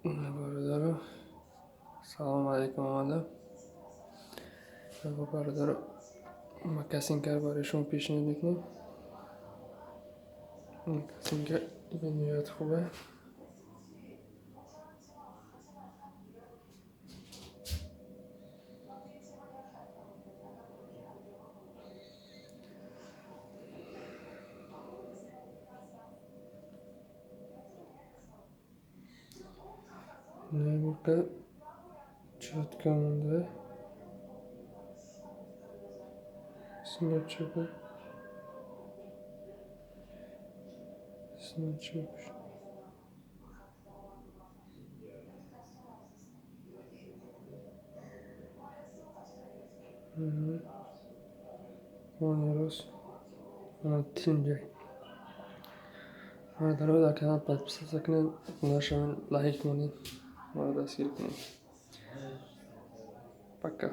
Бародаро, салому алейкум. Омада, бародаро, макасинкаро барои шумо пешниҳод мекунем. Макасинка бениҳоят хубе. Набурка чётко монда. Смычок. Смычок. Рост. Тинҷай. Бародаро, дар канал подписаться кунед, нашавен, лайк монед, моро дастгир кунед. Пока.